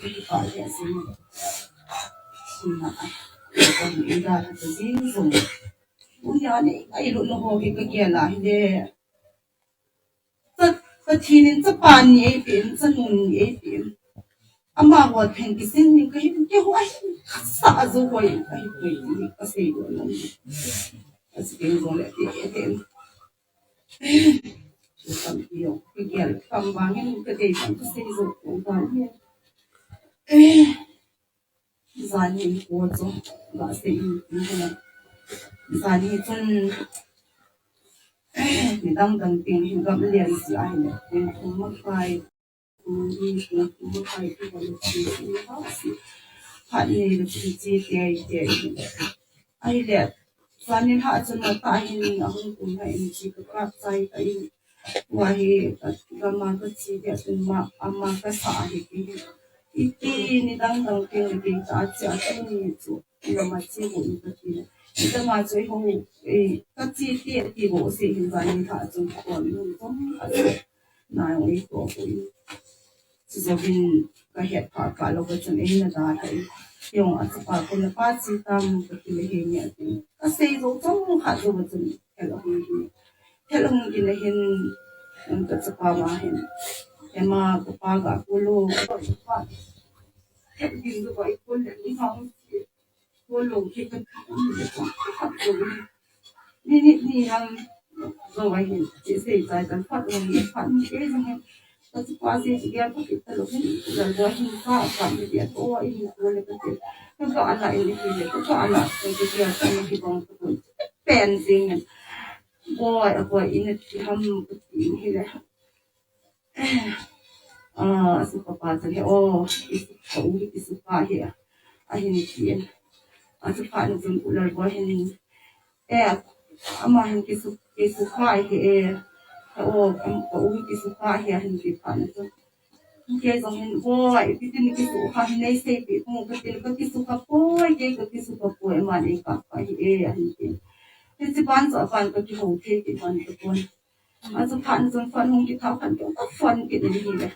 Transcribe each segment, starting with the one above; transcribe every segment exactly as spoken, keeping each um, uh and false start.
Ka le sin. Sina. Ka ni da ka jing jong. Unia ni ai lo no ho ke ka kia la hi le. Ka, ka thinin chapa ni ei pin, chanu ni ei pin. Ama ho theng kisin ni ka hin ke ho ai. Sa zo ho ai ka hi pui ni ka sei lo no. Ka sei lo le ti e ten. Kam ki yo, ki gel, kam bangin ka dei bang ka sei zo ko bang ni. Zani ko zo, ba sei ni ni na. Zani chun, ni dang dang ting hin gam lian si ai le, tin kum ma kai. Phat nei le phat chi te ai te. Ai le, zanin ha chun ma ta hin a hung kum ha in chi ka kap chai ka in. Wa hi ka, ka ma ka chi te chun ma, ama ka sa hi ki. I ti ni dang dang ting le ting ta chi a chi ni chu. Ina ma chi bu ni ka ti le. Ita ma chu i ho, eh, ka chi te ti bu si hin zanin ha chun ko ni ko a chi. Nai ong i ko ko i. Chujou vin ka het pha ka lo ka chun ei na da ka i. Yong a chapa ko na pa chi tam ka ti le he ni a ti. Ka sei zo chong kha zo ka chun hel a hung ki. Hel a hung ki na hin, em, ka chapa ma hin. Ema ka pa ga ko lo ka pa. Hel din zo ka i ko le ni ha hung ki. Ko lo ki ka ka ni le ka ka ko ni. Ni ni ni ham zo wa hin, chi sei chai tan phat lo ni phat ni e zo hin. Ka chi pa sei chi ya ka ki ta lo hin, la zo hin ka ka ni ya ko wa hin ko le ka te. Ka ka ala in ki le, ka ka ala ko ki ya ka ni ki bang ko. Pen sing. Boy, boy, in ki ham ki hi le. Ah, a su papa chun he, oh, ki su, ka u hi ki su pa hi a, a hin ki en. A su pa ni chun u lal boy hin, eh, ama hin ki su, ki su pa hi e, oh, am, ka u hi ki su pa hi a hin ki pa ni chun. Ke jong hin, boy, pi tin ki su pa hin nei sei pi, kung ka tin ka ki su pa boy, ke ka ki su pa boy, ama nei ka pa hi e, a hin ki. Hin si pan sa pan ka ki ho the ki pan ka pon. A chu phat chun phat hung ki tha phat ka phat ki ni hi le.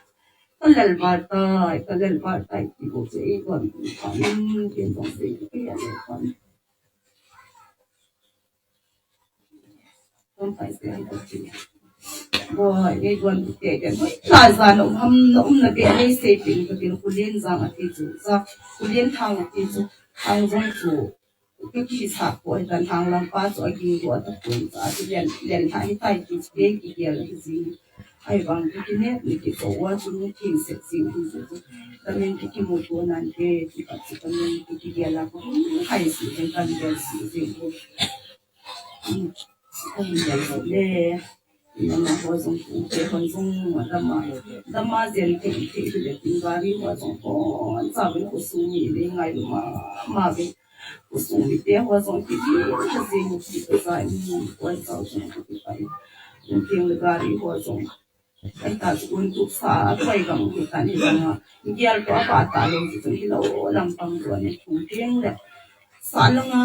Ka lel bar tai, ka lel bar tai ki ko se i kon phat ni ki ko se ki ya le phat. Kon pai se ai ko ki. Boy, ni kon te ke. La za no ham no um na be ni se pin ka pin ku lien za a ti chu. Za ku lien thang a ti chu. Thang jong chu. Ka kisa ko dan hang lang pa chu a ging ko ta ko ta chu len len ha hi tai ki ki ki gel hi ji. Ai bang ki ki ne ni ki ko wa chu ni ki se ji hi ji. Ka len ki ki mu ko nan ke ki pa chu ka len ki ki gel la ko. Hai si den kan gel si ji ko. Ka hin gel ko le. Ina ma ho jong ku te hon jong ma dama. Dama jen te te le tin gari ho jong ko. Sa ve ko su ni le ngai ma ma ve. Kusung mite ho jong kiti, ka jing u kiti ka jai, um, koi chau jong kiti pai. Um, tiang le gari ho jong. Ai ta chu un tu sa, a koi gang u ta ni jong a. Gial to a pa ta lo chu hi lo lam pang to ni kum tiang le. Sa lang a.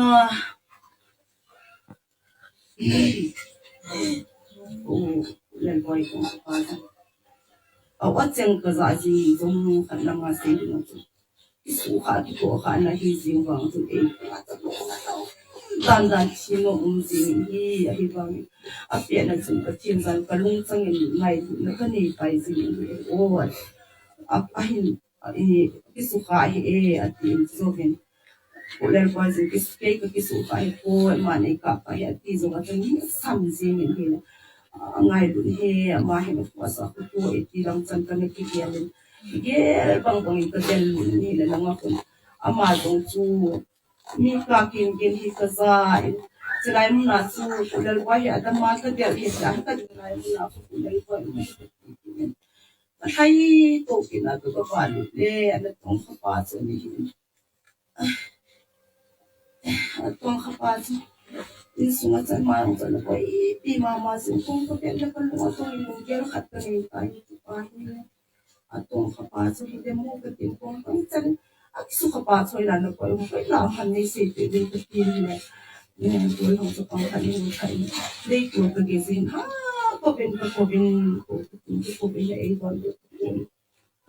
U Lalboi kong pa ta. A wa cheng ka ja ji jong khat lang a sei ding chu. Kisu kha, kiko kha na hi jing vang chu ei. Dan dan thi no um jing hi a hi vang. A pe na chun ka thin jan ka lung chang in ngai na ka nei pai jing hi. O a, a hin, a, i, kisu kha hi e, a ti in chu vin. Ko Lalboi jing kisu, kei ka kisu kha hi ko, ma nei ka pa hi a ti jong a chang hi sam jing in hi. A, ngailut hi, ama hin ko sa ko ko e ti lang chan ka na kigel in. Gel bang bang in ka gel in hi le lang a kun. Ama jong chu mi ka kin kin hi ka ja in. Chilai mun a chu ko Lalboi hi a dam a ka gel hi sa ka chilai mun a chu ko Lalboi hi. Ka thai to kin a to ka va lut le, a na tong ka pa chu ni hin. Atong kha pa chu. Insung a chan ma ang chan a koi ipi mama chu. Kong ka pen le ka lung atong in lung gel khat ka nei ta hi tu pa hi. Atong kha pa chu hi le mo ka tin kong ka chan. A kisu kha pa chu ila na koi um koi la han nei sei te ding ka tin le. Ne ko long chu kong ka nei ka in. Dei ko ka ge sin ha. Ko pen ka ko pen ko ka tin ko pen le ei ko le.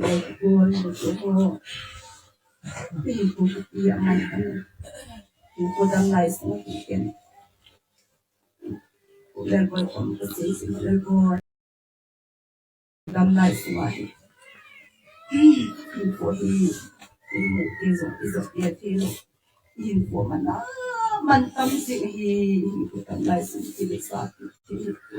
Lei ko, lei ko. Lei ko, lei ko, lei ko, dam lai sung hi ken. Lei ko, kom ko, lei ko. Dam lai sung ahi. Lei ko hi, lei ko, lei ko, lei ko, lei ko. Hin ko man a, man tam jing hi, hin ko tam lai sin ti le sa ti, ti hin ko.